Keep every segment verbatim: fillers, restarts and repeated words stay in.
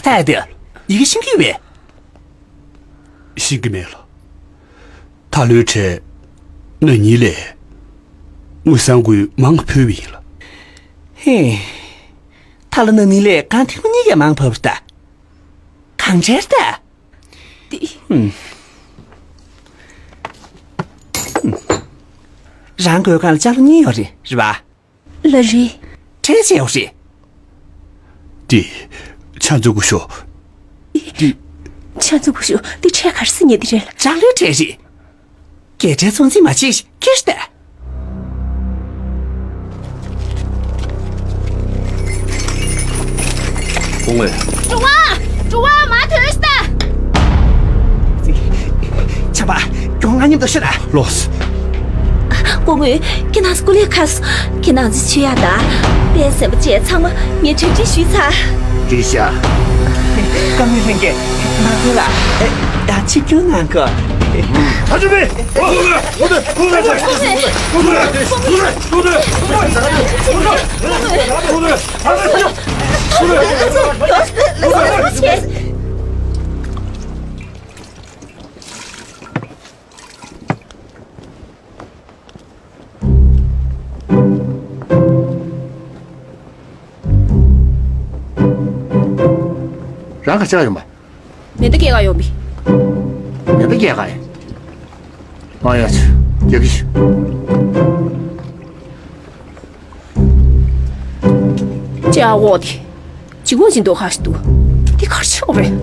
ཐད་དེ། ཡི་གེ་ཤེས་ཀྱི་ཡོད་པས། ཤེས་ཀྱི་མེད་ལ། ཐར་ལོའི་གྲས་ན་ནིང་ལས་དངུལ་སྲང་དགུ་མང་ཕུལ་བ་ཡིན་ལ། ཧེ། ཐར་ལོ་ན་ནིང་ལས་གང་ཐེངས་མ་གཉིས་ཀ་མང་ཕབ་རེད་ད། གང་འདྲ་རེད་ད། དེ། ཧུམ། རང་མགོ་སྒང་ལ་ལྕགས་ལོ་གཉིས་ཡོད་རེད། རེད་པ། ལགས་རེད། ཁྲལ་བཅད་ཡོད་རེད། དེ། ཆ་མཚོན་སྐུ་ཞབས། དེ། ཆ་མཚོན་སྐུ་ཞབས། དེ་ཁྲལ་ག་རེ་ཟེར་མཁན་དེ་རེད་ལ། ལྕགས་ལོའི་ཁྲལ་རེད། སྐད་སྒྲའི་ཚོད་འཛིན་མ་བྱེད། ཁྱེར་ཏེ། སྐུ་ངོ། འགྲོ་བ། འགྲོ་བ་མ་ཐོས་ས། ཆ་པ། ཁྱོད་ང་མཉམ་དུ་ཤོད་ད། ལོས། སྐུ་ངོ། ཁྱེད་རང་ཚོ་སྐུ་ལས་ཁག་སོང་། ཁྱེད་རང་ཚོ་ཆོས་ཡག་དང་། དཔལ་སེམས་པ་བཅས་ཚང་མ་ངས་གྲ་སྒྲིག་ཞུས་ཚར། འགྲིག་ཤག་བཀའ་མོལ་ལྷན་རྒྱས། ང་ཚོ་ལ་ད་ཆིབས་བསྒྱུར་གནང་དགོས། ད་ཆུ་མེད། རང་ག་ཆགས་ཡོང་པ། མེ་མདའ་སྐྱེལ་ག་ཡོང་པི། མེ་མདའ་སྐྱེལ་ག་ཡིན། ཨ་ཡ་ཆུ། རྒྱག་གི་ཤི། ཅེ་ཨ་འོ་དེ། ཇི་གོ་ཇི་འདོད་ཁ་ཞིག་འདུག་དེ་གར་ཆོག་རེད།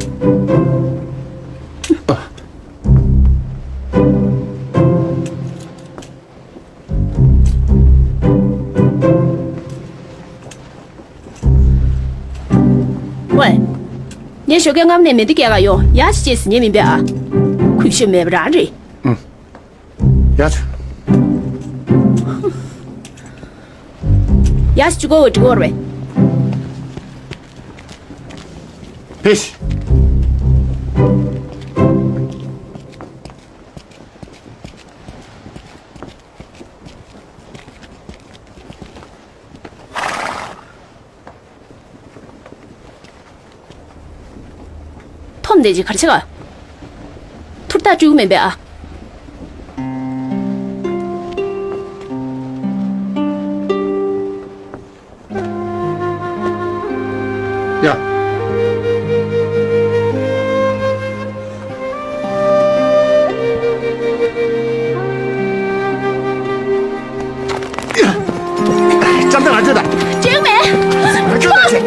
ཝེ། ངས་ཞོགས་ཀས་སྔ་མོ་ནས་མེ་མདའ་སྐྱེལ་ག་ཡོང་ཡག་ཅིག་བྱེད་ཟེར་ཉན་མིན་པས་ཨ། གུས་ཞབས་མེད་པ་རང་རེད། ཡ་ཆུ། ཡ་ཆུ་གོ་བ་འགྲིག་གོ་རེད། ཕེ་ཤི། འཐོམ་བསྡད་ཅིག་གར་ཆེ་ག་ཐུར་རྟགས་སྤྲོད་ཀྱི་མིན་པས་ཨ། ཡ། ལྕམ་དང་ང་སྤྲོད་དང་། འགྲིག་མེད། ང་སྤྲོད་དང་ཆེ།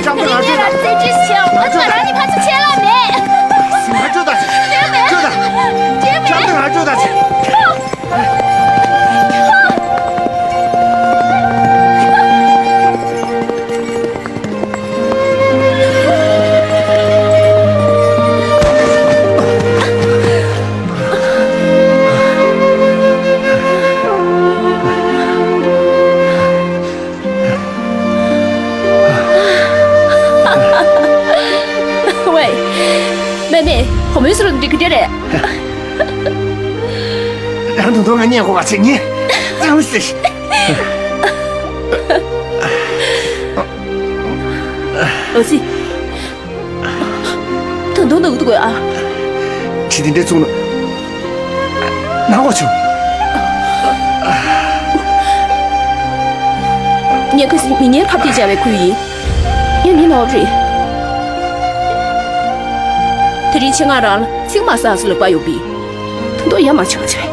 ལྕམ་དང་ང་སྤྲོད་དང་། རྩེད་འགྲན་བྱེད། ང་ཚོ་རང་གི་ཕ་ཚོ་ཆད་ལ་མེད། ང་སྤྲོད་དང་ཆེ། འགྲིག་མེད། སྤྲོད་དང་། འགྲིག་མེད། ལྕམ་དང་ང་སྤྲོད་དང་ཆེ། ཝེ། མེ་མེ། བུ་མོའི་སུ་རུ་འགྲིག་གི་རེད། རང་དུང་དུང་ང་ཉན་གོ་བ་ཚེ་ཉིན་ཙམ་ཞིག་ཨོ་སི། དུང་དུང་འདུག་འདུག་ཨ། ཁྱི་དེ་འདྲའི་ཚུགས་ནི། ནང་གོ་ཆུ། ངས་ཁ་སང་མི་ངན་ཁ་གཏད་བྱ་བའི་ཁུལ་ཡིན། ངས་མི་ནོར་རེད། དེ་རིང་ཆེད་མངགས་རང་ལ་ཚིག་མ་ཟ་སུ་ལ་པ་ཡོད་པས། ད་དུང་ཡ་མ་ཆག་ཆག